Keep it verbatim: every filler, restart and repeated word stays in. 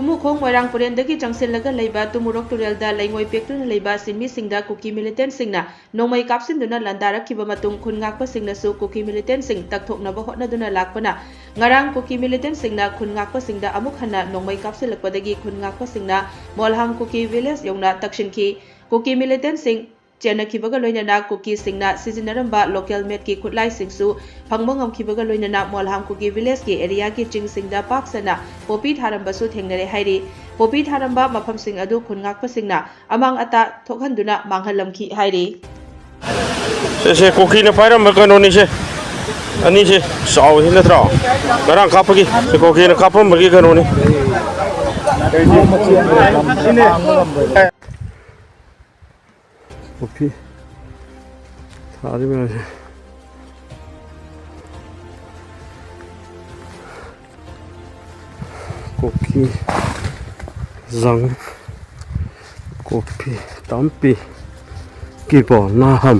ꯇꯨꯃꯨꯈꯣꯡ ꯃꯣꯏꯔꯥꯡ ꯄꯨꯔꯦꯟꯗꯒꯤ ꯆꯪꯁꯤꯜꯂꯒ ꯂꯩꯕ ꯇꯨꯃꯨꯔꯣꯛ ꯇꯨꯔꯦꯜꯗ ꯂꯩꯉꯣꯏ ꯄꯦꯛꯇꯨꯅ ꯂꯩꯕ ꯁꯤꯟꯃꯤꯁꯤꯡꯗ ꯀꯨꯀꯤ ꯃꯤꯂꯤꯇꯦꯟꯁꯤꯡꯅ ꯅꯣꯡꯃꯩ ꯀꯥꯞꯁꯤꯟꯗꯨꯅ ꯂꯥꯟꯗꯥꯔꯛꯈꯤꯕ ꯃꯇꯨꯡ, ꯈꯨꯟ ꯉꯥꯛꯄꯁꯤꯡꯅꯁꯨ ꯀꯨꯀꯤ ꯃꯤꯂꯤꯇꯦꯟꯁꯤꯡ ꯇꯛꯊꯣꯛꯅꯕ ꯍꯣꯠꯅꯗꯨꯅ ꯂꯥꯛꯄꯅ, ꯉꯔꯥꯡ ꯀꯨꯀꯤ ꯃꯤꯂꯤꯇꯦꯟꯁꯤꯡꯅ ꯈꯨꯟ ꯉꯥꯛꯄꯁꯤꯡꯗ ꯑꯃꯨꯛ ꯍꯟꯅ ꯅꯣꯡꯃꯩ ꯀꯥꯞꯁꯤꯜꯂꯛꯄꯗꯒꯤ ꯈꯨꯟ ꯉꯥꯛꯄꯁꯤꯡꯅ ꯃꯣꯜꯍꯥꯡ ꯀꯨꯀꯤ ꯚꯤꯂꯦꯖ ꯌꯧꯅ ꯇꯛꯁꯤꯟꯈꯤ꯫ ꯀꯨꯀꯤ ꯃꯤꯂꯤꯇꯦꯟꯁꯤꯡ ꯆꯦꯟꯅꯈꯤꯕꯒ ꯂꯣꯏꯅꯅ ꯀꯨꯀꯤꯁꯤꯡꯅ ꯁꯤꯖꯤꯟꯅꯔꯝꯕ ꯂꯣꯀꯦꯜ ꯃꯦꯗꯀꯤ ꯈꯨꯠꯂꯥꯏꯁꯤꯡꯁꯨ ꯐꯪꯕ ꯉꯝꯈꯤꯕꯒ ꯂꯣꯏꯅꯅ ꯃꯣꯜꯍꯥꯡ ꯀꯨꯀꯤ ꯚꯤꯂꯦꯖꯀꯤ ꯑꯦꯔꯤꯌꯥꯒꯤ ꯆꯤꯡꯁꯤꯡꯗ ꯄꯥꯛ ꯁꯟꯅ ꯄꯣꯄꯤ ꯊꯥꯔꯝꯕꯁꯨ ꯊꯦꯡꯅꯔꯦ ꯍꯥꯏꯔꯤ꯫ ꯄꯣꯄꯤ ꯊꯥꯔꯝꯕ ꯃꯐꯝꯁꯤꯡ ꯑꯗꯨ ꯈꯨꯟ ꯉꯥꯛꯄꯁꯤꯡꯅ ꯑꯃꯥꯡ ꯑꯇꯥ ꯊꯣꯛꯍꯟꯗꯨꯅ ꯃꯥꯡꯍꯜꯂꯝꯈꯤ ꯍꯥꯏꯔꯤ꯫ ꯁꯦ, ꯁꯦ, ꯀꯨꯀꯤꯅ ꯄꯥꯏꯔꯝꯕ ꯀꯩꯅꯣꯅꯤꯁꯦ꯫ ꯑꯅꯤꯁꯦ ꯆꯥꯎꯋꯤ ꯅꯠꯇ꯭ꯔꯣ? ꯉꯔꯥꯡ ꯀꯥꯞꯄꯒꯤ, ꯁꯦ, ꯀꯨꯀꯤꯅ ꯀꯥꯞꯄꯝꯕꯒꯤ ꯀꯩꯅꯣꯅꯤ꯫ ꯀꯣꯐꯤ ꯊꯥꯔꯤ ꯃꯌꯥꯝꯁꯦ꯫ ꯀꯣꯐꯤ ꯖꯪ, ꯀꯣꯐꯤ ꯇꯥꯝꯄꯤ ꯀꯤꯕꯣ ꯅꯥꯍꯝ꯫